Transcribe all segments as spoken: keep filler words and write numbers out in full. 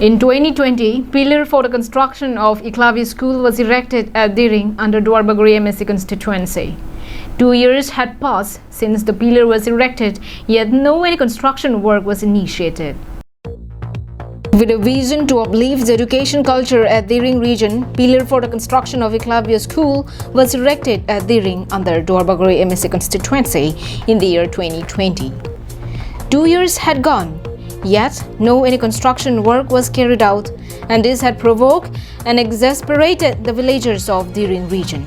In twenty twenty, pillar for the construction of Eklavya School was erected at Diring under Duarbagori M A C constituency. Two years had passed since the pillar was erected, yet no any construction work was initiated. With a vision to uplift the education culture at Diring region, pillar for the construction of Eklavya School was erected at Diring under Duarbagori M A C constituency in the year twenty twenty. Two years had gone, yet no any construction work was carried out, and this had provoked and exasperated the villagers of Diring region.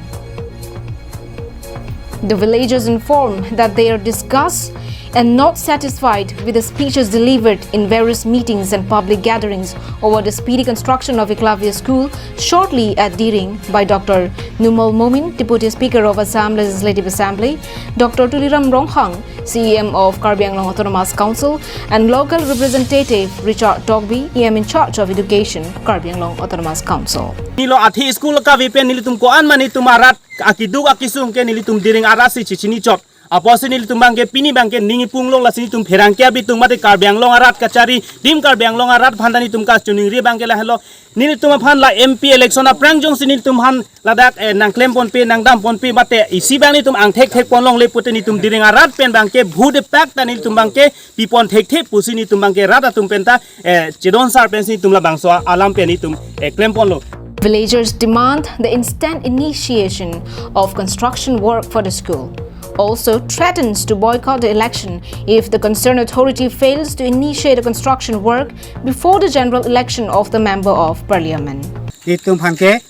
The villagers informed that they are disgusted and not satisfied with the speeches delivered in various meetings and public gatherings over the speedy construction of Eklavya School shortly at Diring by Doctor Numal Momin, Deputy Speaker of Assam Legislative Assembly, Doctor Tuliram Ronghang, C E M of Karbi Anglong Autonomous Council, and local representative Richard Tokbi, E M in charge of Education, Karbi Anglong Autonomous Council. Nilo athi school kave pen nelitum ko-an ma nelitum arat akiduk akisung ke nelitum Diring arat si chechini chot. Apotsi nelitum abangke pini abangke ning ipung long, lasi nelitum pherangke abitung mate Karbi Anglong arat kachari, tim Karbi Anglong arat aphan ta nelitum kachiningri abangke lahelo. Nelitum aphan la M P election aphrang jongsi nelitum aphan ladak, eh, nangklem ponpe, nangdam ponpe mate isi abang nelitum angthek thek pon longle pute nelitum Diring arat pen abangke bhu depak ta nelitum abangke pipon thekthe pusi nelitum abangke rat atum pen ta, eh, chedon sar pensi nelitum labangso alam pen nelitum, eh, klem ponlo. Villagers demand the instant initiation of construction work for the school. Also threatens to boycott the election if the concerned authority fails to initiate the construction work before the general election of the Member of Parliament. Nelitum aphan ke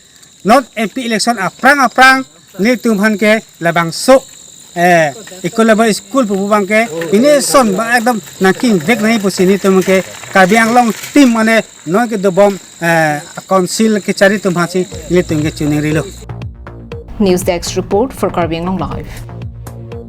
non M P election aphrang aphrang nelitum aphan ke labangso, eh, Eklavya school pupu abangke pine son ba ekdom nangking vek nai pusi nelitum ke Karbi Anglong tim mane non kedobom, eh, council kachari atum aphansi nelitum ke chiningrilo. News Desk Report for Karbi Anglong Live.